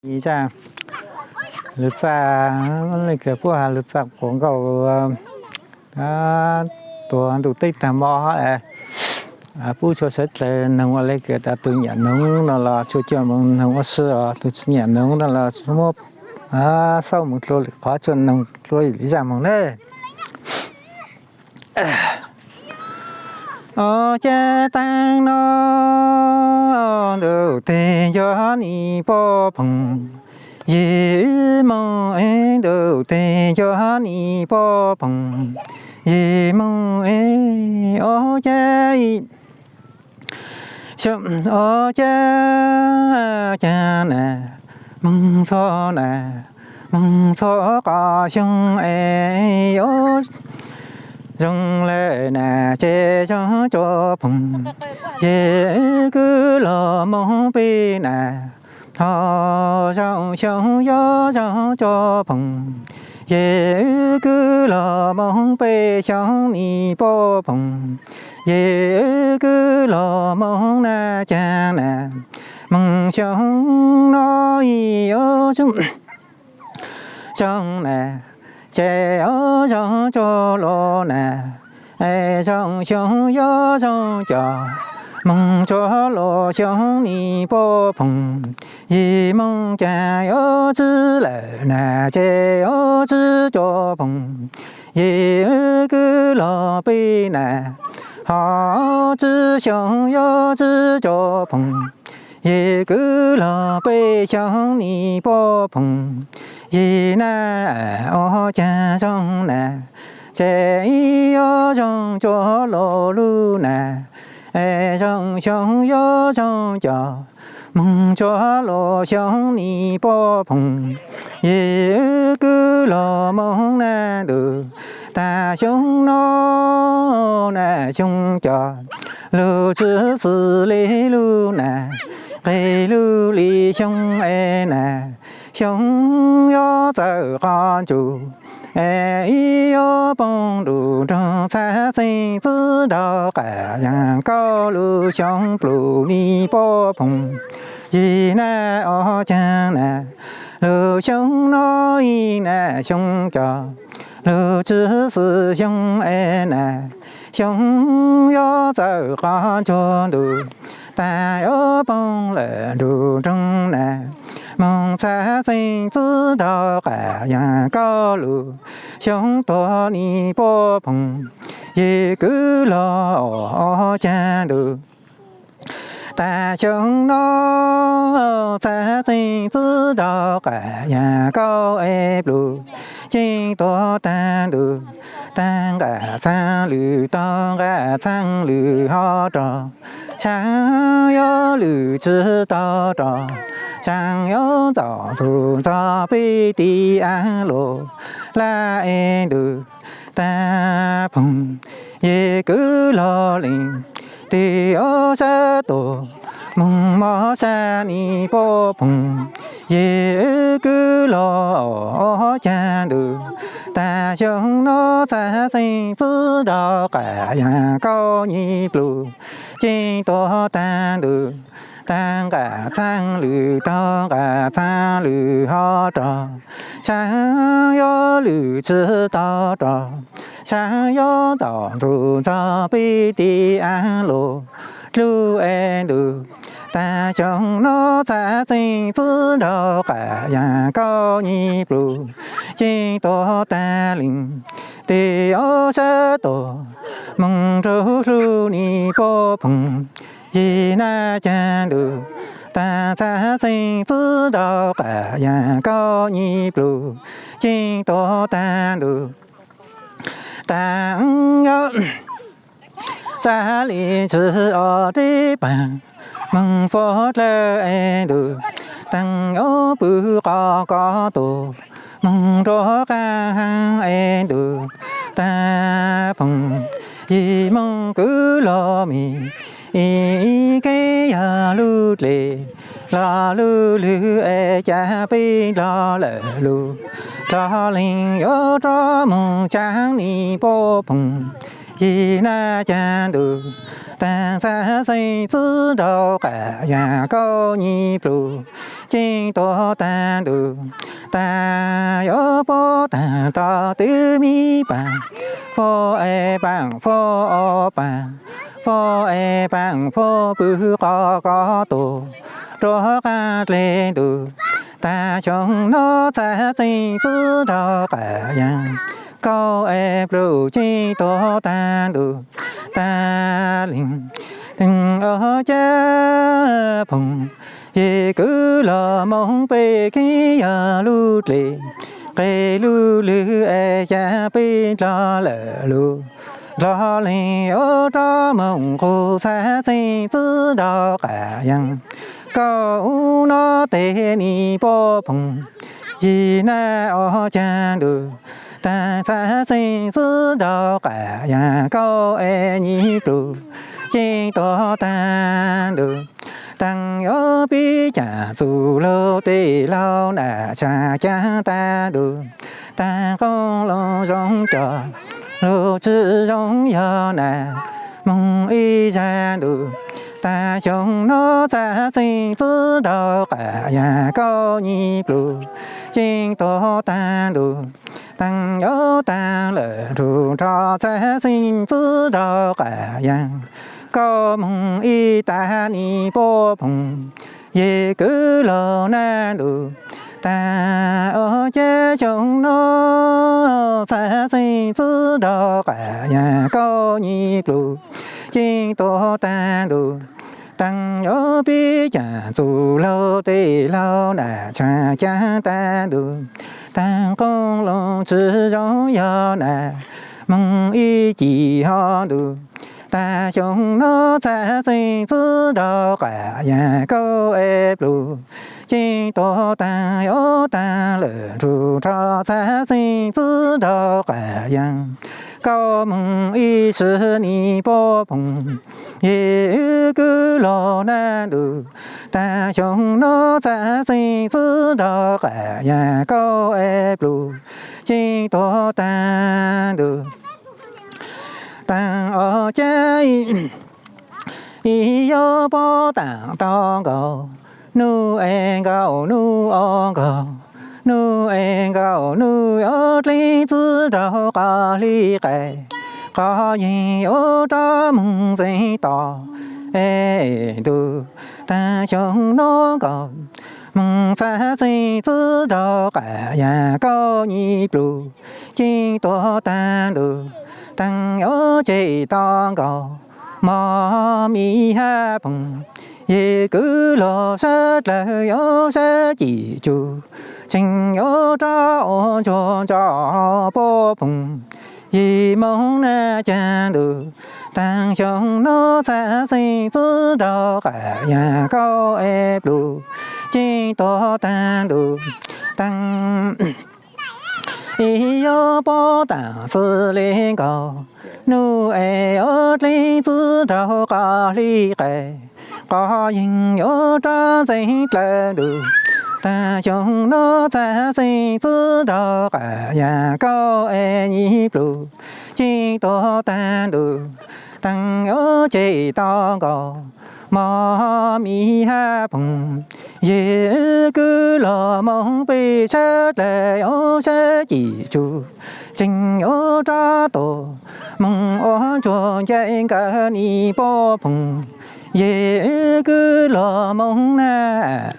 Zaj lug txaj, leej kws puab has lug txaj quas nkauj tuav ntuj teb taag mo, puab tshua sawv dlawg noog ua le kws tas tug nyam noog no los tshua coj moog noog ua si os, tug tsi nyam noog no los muab xauj moog dlua lwm qhov, tshua noog dlua lwm zaj moog nawb. Ob cag taag no, ntuj teg nco nim puab phoom, yim moog es ntuj teg nco nim puab phoom, yim moog es ob cag xyoo, ob cag caag na, moog txhua na, moog txhua qhov xyoo es yuav zoo le na, ces zoo cua phoom, yim kwv lug moog peb na, ho zoo xyoo yuav zoo cua phoom, yim kwv lug moog peb xyoo nim puab phoom, yim kwv lug moog na caag na, moog xyoo no yuav zoo na, ces yuav zoo cua lug na, es zoo xyoo yuav zoo cua, moog cua lug xyoo nim puab phoom, yim moog caag yuav tsib lawm na, ces yuav tsib cua phoom, yim kwv lug peb na, ho tsib xyoo yuav tsib cua phoom, yim kwv lug peb xyoo nim puab phoom, yim na ob cag zoo na, ces yuav zoo cua lug lug na, es zoo xyoo yuav zoo cua, moog cua lug xyoo nim puab phoom, yim kwv lug moog na ntuj, taag xyoo no na xyoo cua, lug tsib xwm le lug na, nqe lug le xyoo es na, xyoo yuav txawm qhov ntsug, es yuav poob nruj nroog txhaj xeeb txwb nrau qab yaam kauj lug xyoo plug nim puab phoom, yim na ob cag na, lug xyoo no na xyoo cua, lug tsib xwm xyoo es na, xyoo yuav txawm qhov ntsug ntuj, taag yuav poob lawm nruj nroog na, moog txhaj xeeb txwb nrau qab yaam kauj lug xyoo tuag nim puab phoom, yim kwv lug ob cag ntuj, taag xyoo no txhaj xeeb txwb nrau qab yaam kauj es plug, ceeb tuag taag ntuj, taag nqaj txhaab lwm tau nqaj txhaab lwm ho rog, tshaab yuav lwm tsib tau rog, tshaab yuav ntxaus ntxug ntxog peb tim av luj laj es ntuj taag phoom, yim kwv lug leej twg yuav sab tuaj moog mog sab nim puab phoom, yim kwv lug ob cag ntuj, taag xyoo no txhaj xeeb txwb nrau qab yaam kauj nyim plug, ceeb tuag taag ntuj, taag nqaj txhaab lwm tau nqaj txhaab lwm ho rog, tshaab yuav lwm tsib tau rog, tshaab yuav ntxaus ntxug ntxog peb tim av luj lug es ntuj, taag xyoo no txhaj xeeb txwb nrau qab yaam kauj nyim plug, ceeb tuag taag leej twg yuav sab tuaj moog nrug lug nim puab phoom, yim na caag ntuj, taag txhaj xeeb txwb nrau qab yaam kauj nyim plug, ceeb tuag taag ntuj, taag yuav txhaj le tsi ob reb paag moog puab dlawg es ntuj, taag yuav pw qhov koj tuaj moog nruab qaab haab es ntuj, taag phoom, yim moog kwv lug mej ib kev yog lub dlej los lub lwg es ca peb nrog lawm lug, nrog leej yuav rov moog tshaab nim puab phoom, yig naj cag ntuj, taag xaav xeeb txwb nraug qab yaag kaum nyib pluj, ceeb tuag taag ntuj, taag yuav puab taag tog twb mib paag, puab es paab puab ob paag, puab es paab puab pw qhov koj tuaj rua qaab dlej ntuj, taag xyoo nuav txaav xeeb txwb nraug qab yaag kaum es pluj, ceeb tuag taag ntuj, taag leeg, leeg ob cag phooj ywg kwv lug moog peb kheej yog lub dlej, qe lub lwg es xyaa peb dlog lawm lug, dlog leeg yuav rov moog qug txaav xeeb txwb nraug qab yaag kaum ub nuav teg nij puab phooj ywg naj ob cag ntuj, taag txaav xeeb txwb nraug qab yaag kaum es nyib pluj, ceeb tuag taag ntuj, taag yuav pib caag txuj laug tej laug naj tshaav caag taag ntuj, taag qoob lug zoo cov lug tsi zoo yog naj moog ib zag ntuj, taag xyoo nuav txaav xeeb txwb nraug qab yaag kaum nyib pluj, ceeb tuag taag ntuj, taag yuav taag lawm nrug nrho txaav xeeb txwb nraug qab yaag kaum moog ib tag nij puab phooj ywg kwv lug naj ntuj, taag ob cag xyoo nuav txaav xeeb txwb nraug qab yaag kaum nyib pluj, ceeb tuag taag ntuj, taag yuav pib caag txuj laug tej laug naj tshaav caag taag ntuj, taag qoob lug tsi zoo yog naj moog ib cim ho ntuj, taag xyoo nuav txaav xeeb txwb nraug qab yaag kaum es pluj, ceeb tuag taag yuav taag lawm nrug nrho txaav xeeb txwb nraug qab yaag kaum moog ib sij nij puab phooj ywg kwv lug naj ntuj, taag xyoo nuav txaav xeeb txwb nraug qab yaag kaum es pluj, ceeb tuag taag ntuj, taag ob cag ib yuav puab taag tau nkaus, nub es nkaus nub ob nkaus, nub es nkaus nub yuav dleeg txwb nraug qab hli qe, qhov yeeg yuav rov moog xeeb tog es ntuj, taag xyoo nuav nkaus moog txaav xeeb txwb nraug qab yaag kaum nyib pluj, ceeb tuag taag ntuj, taag yuav cem tog nkaus mog mib hab phooj ywg kwv lug sab dlawg yuav sab cim tsug, tseem yuav rov ua ntsuag ntso puab phooj ywg moog naj caag ntuj, taag xyoo nuav txaav xeeb txwb nraug qab yaag kaum es pluj, ceeb tuag taag ntuj, taag ib yuav puab taag xwb le nkaus, nub es yuav dleeg txwb nraug qab hli qe, qhov yeeg yuav rov xeeb dlawg ntuj, taag xyoo nuav txaav xeeb txwb nraug qab yaag kaum es nyib pluj, ceeb tuag taag ntuj, taag yuav cem tog nkaus mog mib hab phooj ywg kwv lug moog peb sab dlawg yuav sab cim tsug, tseem yuav rov tuaj moog ua ntsuag ncaim nkawd nij puab phooj ywg kwv lug moog naj.